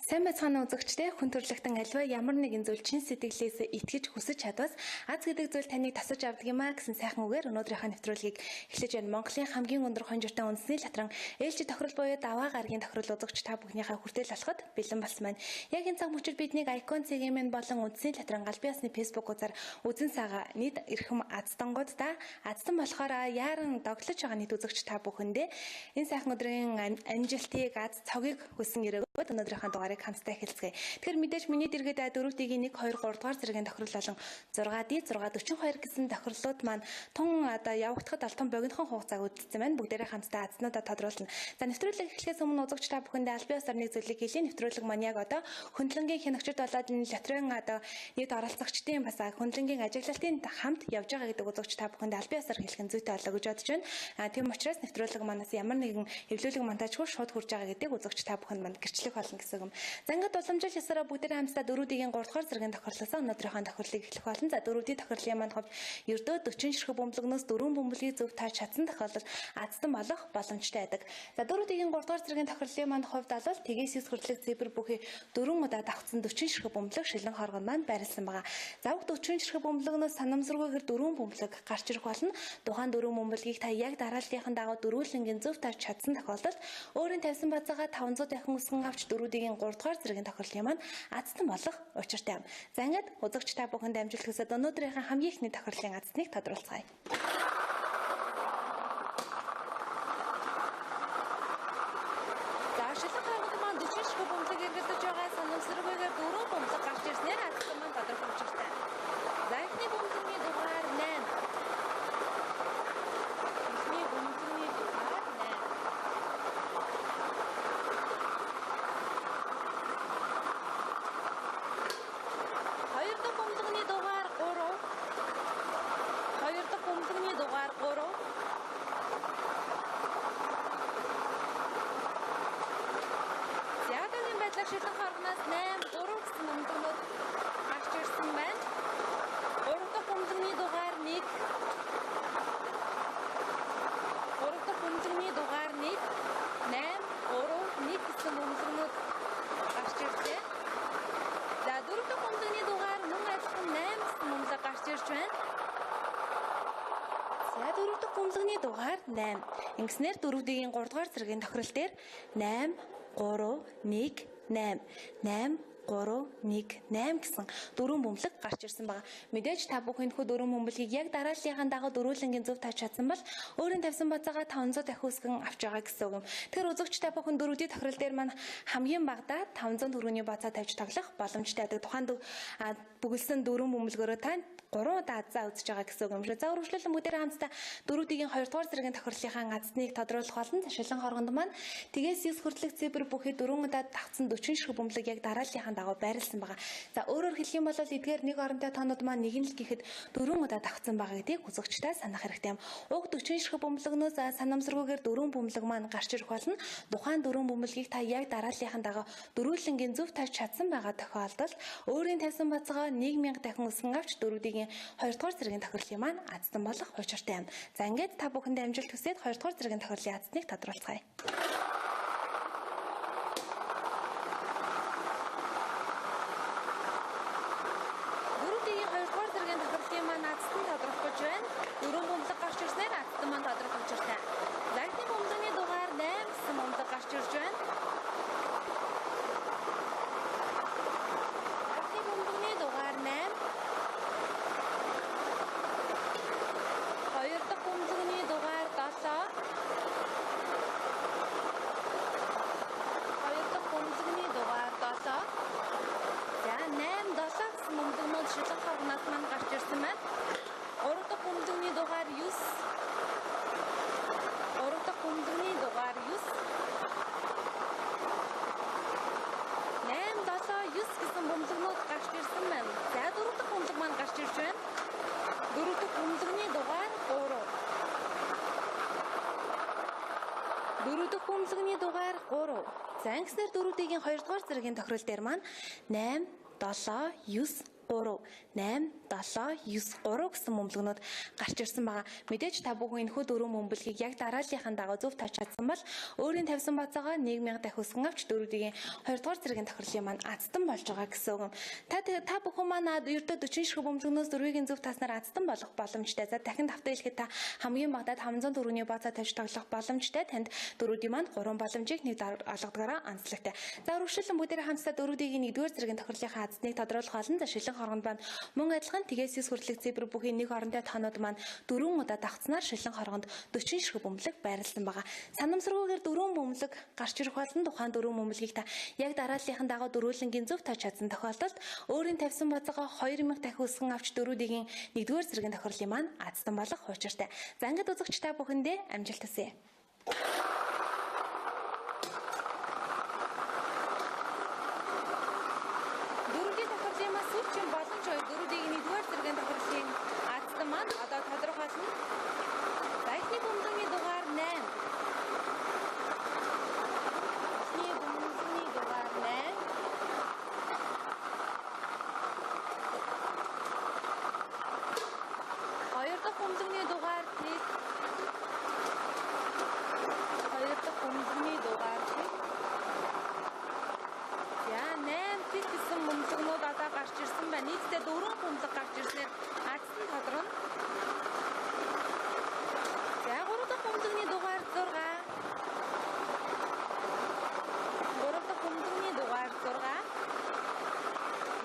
Сайн байцгаана үзэгчдээ, хүн төрлөختөн альва ямар нэгэн зүйл чин сэтгэлээс итгэж хүсэж чадвас аз гэдэг зүйл таныг тасаж авдаг юм а гэсэн сайхан үгээр өнөөдрийнхөө нэвтрүүлгийг эхлэж байна. Монголын хамгийн өндөр хонжиртой үндэсний латран ээлжид тохирол буюу даваа гарагийн тохирол үзэгч та бүхнийхээ хүртэл болоход бэлэн болсон байна. Яг энэ цаг мөчид биднийг Icon CGM болон үндэсний латран галбан ясны Facebook хуудасаар үзэн саага нийт эрхэм азтангууд та азтан болохоор яаран доглож байгаа нийт үзэгч та бүхэндээ энэ сайхан өдрийн амжилтыг аз цогийг хүсэн өрөөгөөд өнөөдрийнхөө дугаарыг хамтдаа эхэлцгээе. Тэгэхээр мэдээж миний дэргэд 4D-ийн 1 2 3 дугаар зэргийн тохирол болон 6D 642 гэсэн тохирлууд маань тун одоо явагдахад алтан богинохон хугацааг үлдсэн байна. Бүгдээрээ хамтдаа азтнуудаа тодруулна. За, нэвтрүүлэг эхлэхээс өмнө үзэгч та бүхэндээ албан ёсоор нэг зүйлийг хэлье. Нэвтрүүлэг маань яг одоо хөндлөнгийн хянагчид болоод энэ лотерейн одоо нийт оролцогчдын бас хөндлөнгийн ажиглалтын хамт явж байгаа гэдэг үзэгч та бүхэндээ албан ёсоор хэлэх нь зүйтэй болоо гэж бодож байна. Тийм учраас нэвтрүүлэг манаас ямар нэгэн эвлүүлэг монтажгүй шууд хүрж байгаа гэдгийг үзэгч та бүхэнд манд гэрчлэх болно гэсэн юм. За, ингээд уламжлал ёсороо бүгдээрээ хамтдаа 4D-ийн 3 дугаар зэргийн тохирлоосоо өнөөдрийнхөө тохирлыг эхлэх болно. За, 4D тохирлын маань хувьд ердөө 40 ширхэг бөмбөлгнөөс 4 бөмбөлгийг зөв тааж чадсан тохиолдолд азтан болох боломжтой байдаг. За, 4D-ийн 3 дугаар зэргийн тохирлын маань хувьд бол тэгээс 9 хүртэлх цифр бүхий 4 удаа давхцсан 40 ширхэг бөмбөлөг шилэн хоргон маань байрлсан байгаа. За, уг 40 ширхэг бөмбөлгнөөс санамсаргүйгээр 4 бөмбөлөг гарч ирэх болно. Тухайн 4 бөмбөлгийг та яг дарааллынхан дагуу дөрвөлнгийн зөв тааж чадсан тохиолдолд өөрийн тавьсан бацаагаа 500 дахин өсгөн авч 4D-ийн 3 дугаар зэргийн тохирлын маань азтан болох учиртай юм. За, ингээд үзэгч та бүхэнд амжилт хүсээд өнөөдрийнхөө хамгийн эхний тохирлын азтныг тодруулцгаая. За, шилэн хоргон маань 40 ширхэг бөмбөлөг эргэлдэж байгаа. Санамсаргүйгээр 4 бөмбөлөг гарч ирснээр азтан маань тодорхой учиртай. За, эхний бөмбөлгийн дугаар 8. Эхний бөмбөлгийн дугаар 8. Хоёр дахь бөмбөлгийн дугаар 3. Хоёр дахь бөмбөлгийн дугаар 3. За, одоогийн байдлаар шилэн хоргоноос 8 3 гэсэн бөмбөлгнүүд гарч ирсэн байна. Гурав дахь бөмбөлгийн дугаар 1. Гурав дахь бөмбөлгийн дугаар 1. 8 3 1 гэсэн бөмбөлгнүүд гарч ирлээ. За, дөрөв дэх бөмбөлгийн дугаар мөн адилхан 8 гэсэн бөмбөлөг гарч ирж байна. За, дөрөв дэх бөмбөлгийн дугаар 8. Ингэснээр 4D-ийн 3 дугаар зэргийн тохирол дээр 8 3 1 8 8 3 1 8 гэсэн дөрвөн бөмбөлөг гарч ирсэн байгаа. Мэдээж та бүхэн энэхүү дөрвөн бөмбөлгийг яг дарааллынхаа дагуу дөрвөлнгийн зөв тааж чадсан бол өөрийн тавьсан бацаагаа 500 дахин өсгөн авч байгаа гэсэн үг юм. Тэгэхээр үзэгч та бүхэн 4D тохирол дээр маань хамгийн багадаа 500 төгрөгийн бацаа тавьж тоглох боломжтой байдаг. Тухайн бүгэлсэн дөрвөн бөмбөлгөөрөө та 3 удаа азаа үзэж байгаа гэсэн үг юм шүү. За, үргэлжлүүлэн бүгдээрээ хамтдаа 4D-ийн 2 дугаар зэргийн тохирлынхаа азныг тодруулах болно. Шилэн хоргонд маань тэгээс 9 хүртэлх цифр бүхий 4 удаа давхцсан 40 ширхэг бөмбөлөг яг дарааллынхаа дагуу байрлсан байгаа. За, өөрөөр хэлэх юм бол эдгээр нэг оронтой тоонууд маань нэг нь л гэхэд 4 удаа давхцсан байгаа гэдгийг үзэгчдээ санах хэрэгтэй юм. Уг 40 ширхэг бөмбөлгнөөс санамсаргүйгээр 4 бөмбөлөг маань гарч ирэх болно. Тухайн 4 бөмбөлгийг та яг дарааллынхаа дагуу дөрвөлнгийн зөв тааж чадсан байгаа тохиолдолд өөрийн тавьсан бацгаа 1000 дахин өсгөн авч 4D-ийн 2 дугаар зэргийн тохирлын маань азтан болох учиртай юм. За, ингээд та бүхэндээ амжилт хүсээд 2 дугаар зэргийн тохирлын азтныг тодруулцгаая. 4D-ийн 2 дугаар зэргийн тохирлын маань азтан тодорхой гэж байна. Дөрвөн бөмбөлөг гарч ирснээр азтан маань тодорхой учиртай. За, эхний бөмбөлгийн дугаар 8 гэсэн бөмбөлөг гарч ирж байна. Эхний бөмбөлгийн дугаар 8. Хоёр дахь бөмбөлгийн дугаар 7. Хоёр дахь бөмбөлгийн дугаар 7. За, 8 7 гэсэн бөмбөлгнүүд шилэн хоргоноос маань гарч ирсэн байна. Гурав дахь бөмбөлгийн дугаар 9. Гурав дахь бөмбөлгийн дугаар 9. 8 7 9 гэсэн бөмбөлгнүүд гарч ирсэн байна. За, дөрөв дахь бөмбөлөг маань гарч ирж байна. Дөрөв дэх бөмбөлгийн дугаар 3. Дөрөв дэх бөмбөлгийн дугаар 3. За, ингэснээр 4D-ийн 2 дугаар зэргийн тохирол дээр маань 8 7 9 3 8 7 9 3 гэсэн бөмбөлгөнүүд гарч ирсэн байгаа. Мэдээж та бүхэн энэхүү дөрвөн бөмбөлгийг яг дарааллынхаа дагуу зөв тааж чадсан бол өөрийн тавьсан бацаагаа 1000 дахь өсгөн авч 4D-ийн 2 дугаар зэргийн тохирлын маань азтан болж байгаа гэсэн үг юм. Та бүхэн маань ердөө 40 ширхэг бөмбөлгөнөөс дөрвийг зөв тааснаар азтан болох боломжтой. За дахин тавтан хэлэхэд та хамгийн багадаа 500 төгрөгийн бацаа тавьж тоглох боломжтой. Танд 4D маань 3 боломжийг нэг олгодгоороо онцлогтой. За үргэлжлэн бүгдээрээ хамтдаа 4D-ийн 1-р зэргийн тохирлынхаа азтныг тодруулах болно. За шилэн хоргонд маань мөн адилхан тгээс 9 хүртэлх цифр бүхий нэг оронтой тоонууд маань 4 удаа давхцсанаар шилэн хоргонд 40 ширхэг бөмбөлөг байрлсан байгаа. Санамсаргүйгээр 4 бөмбөлөг гарч ирэх болон тухайн 4 бөмбөлгийг та яг дарааллынхаа дагуу дөрвөлнгийн зөв тааж чадсан тохиолдолд өөрийн тавьсан бацаагаа 2000 дахин өсгөн авч 4D-ийн 1-р зэргийн тохирлын маань азтан болох учиртай. За ингээд үзэгч та бүхэндээ амжилт хүсье. 4D тохирлын маань сүүлчийн боломж хоёр 4D-ийн 1-р зэргийн тохирлын азтан маань одоо тодорхойлно. За эхний бөмбөгийн дугаар 8. Эхний бөмбөгийн дугаар 8. Хоёр дахь бөмбөгийн дугаар 1. Хоёр дахь бөмбөгийн дугаар 1. За 8 тэг гэсэн бөмбөгнүүд одоо гарч ирсэн байна. Нийтдээ 4 бөмбөг гарч ирснээр азтан тодорно. За 3 дахь бөмбөгний дугаар 6. 3 дахь бөмбөгний дугаар 6.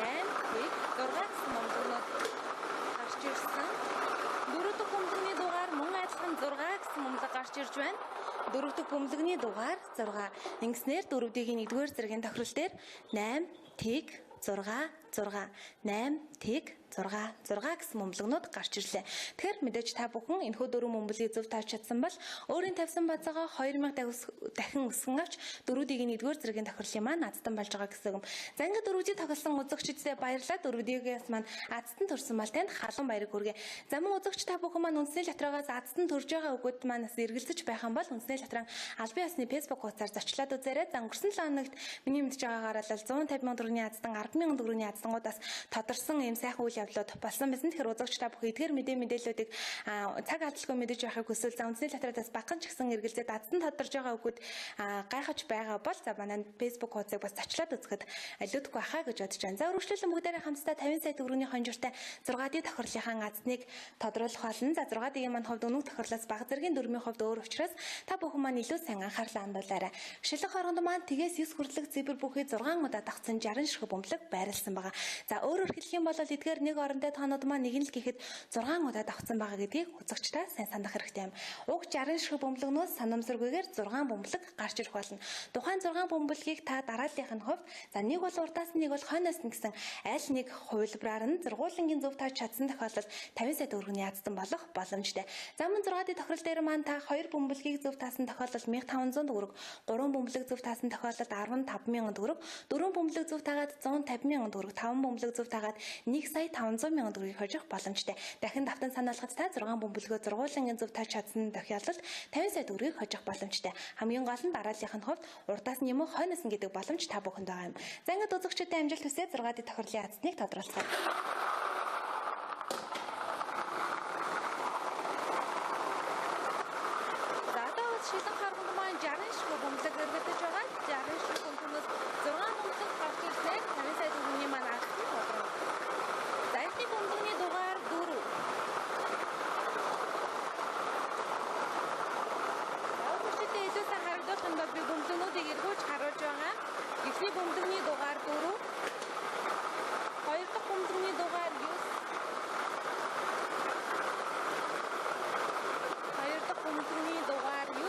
8 тэг 6 гэсэн бөмбөгнүүд гарч ирсэн. 4 дахь бөмбөгний дугаар мөн адилхан 6 гэсэн бөмбөг гарч ирж байна. 4 дахь бөмбөгний дугаар 6. Ингэснээр 4D-ийн 1-р зэргийн тохирол дээр 8 тэг 6 6 8 тэг 6 6 гэсэн бөмбөлгөнүүд гарч ирлээ. Тэгэхээр мэдээж та бүхэн энэхүү дөрвөн бөмбөлгийг зөв тааж чадсан бол өөрийн тавьсан бацаагаа 2000 дахин өсгөн авч 4D-ийн 1-р зэргийн тохирлын маань азтан болж байгаа гэсэн юм. За ингээд 4D тоглосон үзэгчдэд баярлалаа. 4D-гээс маань азтан төрсэн бол танд халуун баярыг хүргэе. За мөн үзэгч та бүхэн маань үндэсний лотерейгаас азтан төрж байгаа үгүүд маань бас эргэлзэж байх юм бол үндэсний лотерейн албан ёсны Facebook хуудасаар зочлоод үзээрэй. За өнгөрсөн 7 хоногт миний мэдж байгаагаар бол 150 сая төгрөгийн азтан 10,000 төгрөгийн азтангуудаас тодорсон ийм сайхан үйл явдлууд болсон байсан. Тэгэхээр үзэгч та бүхэн эдгээр мэдээллүүдийг цаг алдалгүй мэдэж байхыг хүсвэл за үндэсний лотерейтаас багахан ч гэсэн эргэлзээд азтан тодорж байгаа үгүүд гайхаж байгаа бол за манай Facebook хуудсыг бас зочлоод үзэхэд илүүдэхгүй хаа гэж бодож байна. За үргэлжлэн бүгдээрээ хамтдаа 50 сая төгрөгийн хонжиртай 6D тохирлынхаа азтныг тодруулах болно. За 6D-ийн маань хувьд өнөөх тохирлоос бага зэргийн дөрмийн хувьд өөр учраас та бүхэн маань илүү сайн анхаарлаа хандуулаарай. Шилэн хоргонд маань тгээс 9 хүртэлх цифр бүхий 6 удаа давхцсан 60 ширхэг бөмбөлөг байрлсан байгаа. За өөрөөр хэлэх юм бол эдгээр нэг оронтой тоонууд маань нэг нь л гэхэд 6 удаа давхцсан байгаа гэдгийг үзэгчдээ сайн санах хэрэгтэй юм. Уг 60 ширхэг бөмбөлгнөөс санамсаргүйгээр 6 бөмбөлөг гарч ирэх болно. Тухайн 6 бөмбөлгийг та дарааллынх нь хувьд за нэг бол урдаас нэг бол хойноос нь гэсэн аль нэг хувилбараар нь зургуулангийн зөв тааж чадсан тохиолдолд 50 сая төгрөгийн азтан болох боломжтой. За мөн 6D тохирол дээр маань та 2 бөмбөлгийг зөв таасан тохиолдолд 1500 төгрөг, 3 бөмбөлөг зөв таасан тохиолдолд 15,000 төгрөг, 4 бөмбөлөг зөв таагаад 150,000 төгрөг, 5 бөмбөлөг зөв таагаад 1 сая 500 мянган төгрөгийг хожих боломжтой. Дахин давтан санаалахад та 6 бөмбөлгөө зургуулангийн зөв тааж чадсан тохиолдолд 50 сая төгрөгийг хожих боломжтой. Хамгийн гол нь дарааллынх нь хувьд урдаас нь юм уу хойноос нь гэдэг боломж та бүхэнд байгаа юм. За ингээд үзэгчдэд амжилт хүсье. 6D тохирлын азтныг тодруулцгаая. За одоо шилэн харганд маань 60 ширхэг бөмбөлөг эргэлдэж байгаа. 60 ширхэг бөмбөлгөөс 6 бөмбөлөг гарч ирснээр 50 сая төгрөгийн маань азтны тодорхой. За эхний бөмбөлгөний дугаар 4. За үзэгчдэд илүү сайн харагдах юм бол би бөмбөлгнүүдийг эргүүлж харуулж байгаа. Эхний бөмбөлгөний дугаар 4. Хоёр дахь бөмбөлгөний дугаар 9. Хоёр дахь бөмбөлгөний дугаар 9.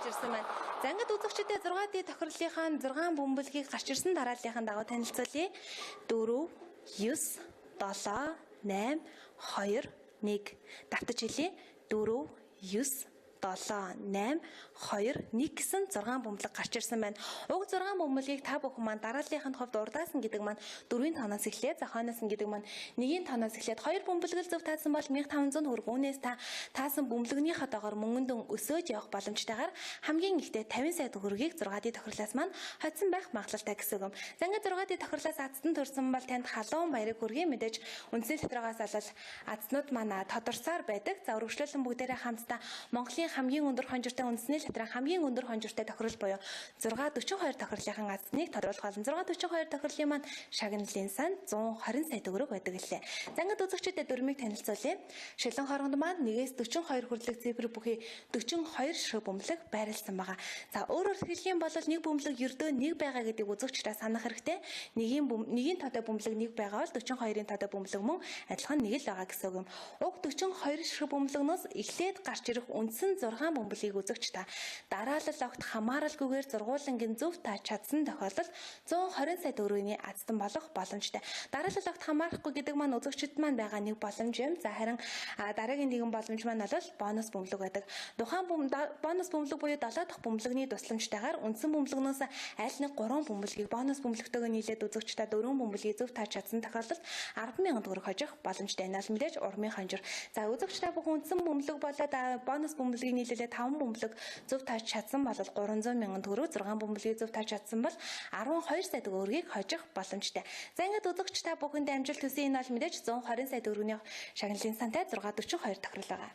гарч ирсэн байна. За ингээд үзэгчдээ 6D тохирлынхаа 6 бөмбөлгийг гарч ирсэн дарааллынхаа дагуу танилцуулъя. 4 9 7 8 2 1. Давтаж хэлье. 4 9 7 8 2 1 гэсэн 6 бөмбөлөг гарч ирсэн байна. Уг 6 бөмбөлгийг та бүхэн маань дарааллынхын хувьд урдаас нь гэдэг маань 4-ийн тооноос эхлээд, за хойноос нь гэдэг маань 1-ийн тооноос эхлээд 2 бөмбөлгөл зөв таасан бол 1500 төгрөг. Үүнээс та таасан бөмбөлгөнийхөө дагоор мөнгөндөн өсөөж явах боломжтойгоор хамгийн ихтэй 50 сая төгрөгийг 6D тохирлоос маань хоцсон байх магадлалтай гэсэн үг юм. За ингээд 6D тохирлоос азтан төрсэн бол танд халуун баярыг хүргэе. Мэдээж үндсэн лотерейгаас алал азнууд маань тодорсоор байдаг. За өргөжлөлөн бүгдээрээ хамтдаа Монголын хамгийн өндөр хонжиртой үндэсний лотерей хамгийн өндөр хонжиртой тохирол буюу 642 тохирлынхан азныг тодруулах болно. 642 тохирлын маань шагналын сан 120 сая төгрөг байдаг лээ. За ингээд үзэгчдэд дүрмийг танилцуулъя. Шилэн хоргонд маань 1-ээс 42 хүртэлх цифр бүхий 42 ширхэг бөмбөлөг байрлсан байгаа. За өөрөөр хэлэх юм бол нэг бөмбөлөг ердөө 1 байгаа гэдгийг үзэгчдээ санах хэрэгтэй. Нэгийн тоотой бөмбөлөг 1 байгаа бол 42-ын тоотой бөмбөлөг мөн адилхан 1 л байгаа гэсэн үг юм. Уг 42 ширхэг бөмбөлгнөөс эхлээд гарч ирэх үндсэн 6 бөмбөлгийг үзэгч та дараалал огт хамааралгүйгээр зургуулангийн зөв та чадсан тохиолдолд 120 сая төгрөгийн азтан болох боломжтой. Дараалал огт хамаарахгүй гэдэг маань үзэгчд маань байгаа нэг боломж юм. За харин дараагийн нэгэн боломж маань бол бонус бөмбөлөг байдаг. Тухайн бонус бөмбөлөг буюу 7 дахь бөмбөлөгний тусламжтайгаар үндсэн бөмбөлгнөөс аль нэг 3 бөмбөлгийг бонус бөмбөлөгтэйгөө нийлээд үзэгч та 4 бөмбөлгийг зөв та чадсан тохиолдолд 10,000 төгрөг хожих боломжтой. Энэ бол мэдээж урмын хонжир. За үзэгч та бүхэн үндсэн бөмбөлөг болоод бонус бөмбөлгийг нийлүүлээд 5 бөмбөлөг зөв тааж чадсан бол 300,000 төгрөг, 6 бөмбөлгийг зөв тааж чадсан бол 12 сая төгрөгийг хожих боломжтой. За ингээд үзэгч та бүхэнд амжилт хүсье. Энэ бол мэдээж 120 сая төгрөгийн шагналын сантай 642 тохирол байгаа.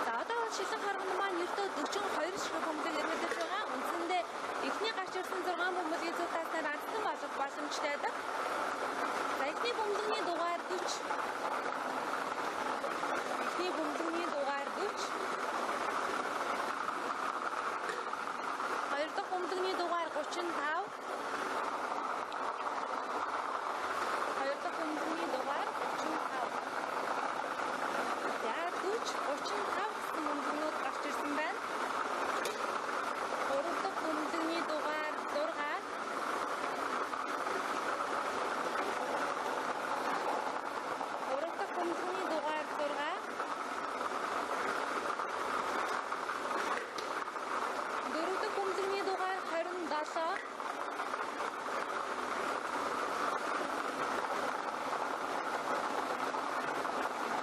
За одоо бол шилэн харган маань ердөө 42 ширхэг бөмбөлөг эргэлдэж байгаа. Үндсэндээ эхний гарч ирсэн 6 бөмбөлгийг зөв тааснаар азтан болох боломжтой байдаг. За эхний бөмбөлгийн дугаар 40. Эхний бөмбөлгийн дугаар 40. Хоёр дахь бөмбөлгийн дугаар 35. Хоёр дахь бөмбөлгийн дугаар 35. За 40, 35 гэсэн бөмбөлгнүүд гарч ирсэн байна. Гурав дахь бөмбөлгийн дугаар 6. Гурав дахь бөмбөлгийн дугаар 6. Дөрөв дэх бөмбөлгийн дугаар 27.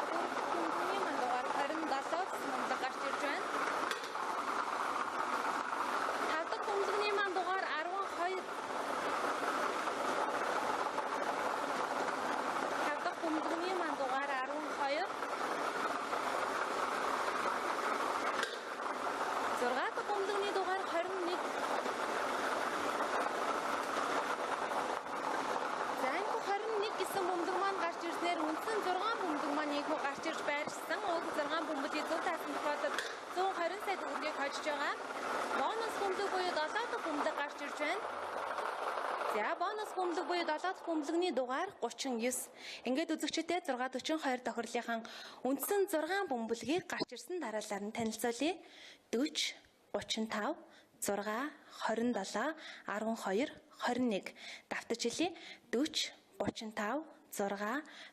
Дөрөв дэх бөмбөлгийн маань дугаар 27 гэсэн бөмбөлөг гарч ирж байна. Тав дахь бөмбөлгийн маань дугаар 12. Тав дахь бөмбөлгийн маань дугаар 12. 6 дахь бөмбөлгийн дугаар 21. За энэ 21 гэсэн бөмбөлөг маань гарч ирснээр үндсэн 6 бөмбөлөг маань ийхүү гарч ирж байршсан. Уг 6 бөмбөлгийг зөв таасан тохиолдолд 120 сая төгрөгийг хожиж байгаа. Бонус бөмбөлөг буюу 7 дахь бөмбөлөг гарч ирж байна. За бонус бөмбөлөг буюу 7 дахь бөмбөлөгний дугаар 39. Ингээд үзэгчдээ 642 тохирлынхан үндсэн 6 бөмбөлгийг гарч ирсэн дараалалаар нь танилцуулъя. 40, 35, 6, 27, 12, 21. Давтаж хэлье. 40, 35, 6,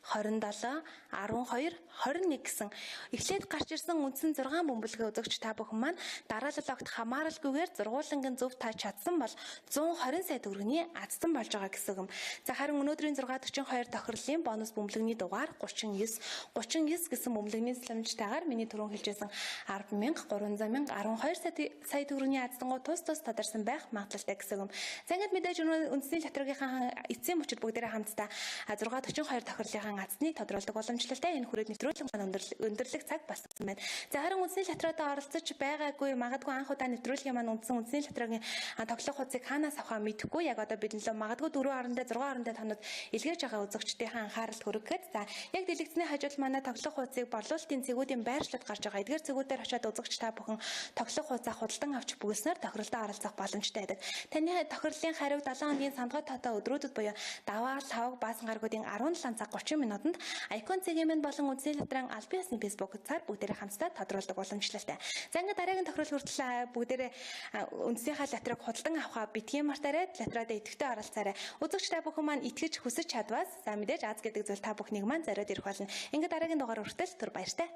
27, 12, 21 гэсэн эхлээд гарч ирсэн үндсэн 6 бөмбөлгөө үзэгч та бүхэн маань дараалал огт хамааралгүйгээр зургуулангийн зөв тааж чадсан бол 120 сая төгрөгийн азтан болж байгаа гэсэн юм. За харин өнөөдрийн 642 тохирлын бонус бөмбөлгөний дугаар 39. 39 гэсэн бөмбөлгөний тусламжтайгаар миний түрүүн хэлжсэн 10,000, 300,000, 12 сая төгрөгийн азтангуу тус тус тадарсан байх магадлалтай гэсэн юм. За ингээд мэдээж үндэсний лотерейгийнхаа эцсийн мөчид бүгдээрээ хамтдаа 642 тохирлынхаа азныг тодруулдаг боломжтой. Энэ хүрээд нэвтрүүлэг маань өндөрлөх цаг болсон байна. За харин үндэсний лотерейд оролцож байгаагүй магадгүй анх удаа нэвтрүүлгийн маань үндсэн үндэсний лотерейгийн тоглох хуцыг хаанаас авахаа мэдэхгүй яг одоо бидний лөө магадгүй 4.6 6.5 тонод илгээж байгаа үзэгчдийнхээ анхааралд хүргэхэд за яг дэлгэцний хажууд манай тоглох хуцыг борлуулалтын цэгүүдийн байршлууд гарч байгаа. Эдгээр цэгүүдээр очиад үзэгч та бүхэн тоглох хуцаа худалдан авч бүгэлснээр тохиролдоо оролцох боломжтой байдаг. Таны тохирлын хариу 7 хоногийн сандгай тоотой өдрүүдэд буюу даваа, лавг, баасан гаргуудын 17 цаг 30 минутанд Icon CGM болон үндэсний латран албан ёсны Facebook цаар бүгдээрээ хамтдаа тодруулдаг уламжлалтай. За, ингээд дараагийн тохирол хүртэл бүгдээрээ үндснийхээ латрыг худалдан авахаа битгий мартаарай, латраадаа идэвхтэй оролцоорой. Үзэгч та бүхэн маань итгэж хүсэж чадвас за мэдээж аз гэдэг зүйл та бүхнийг маань зориод ирэх болно. Ингээд дараагийн дугаар хүртэл түр баяртай.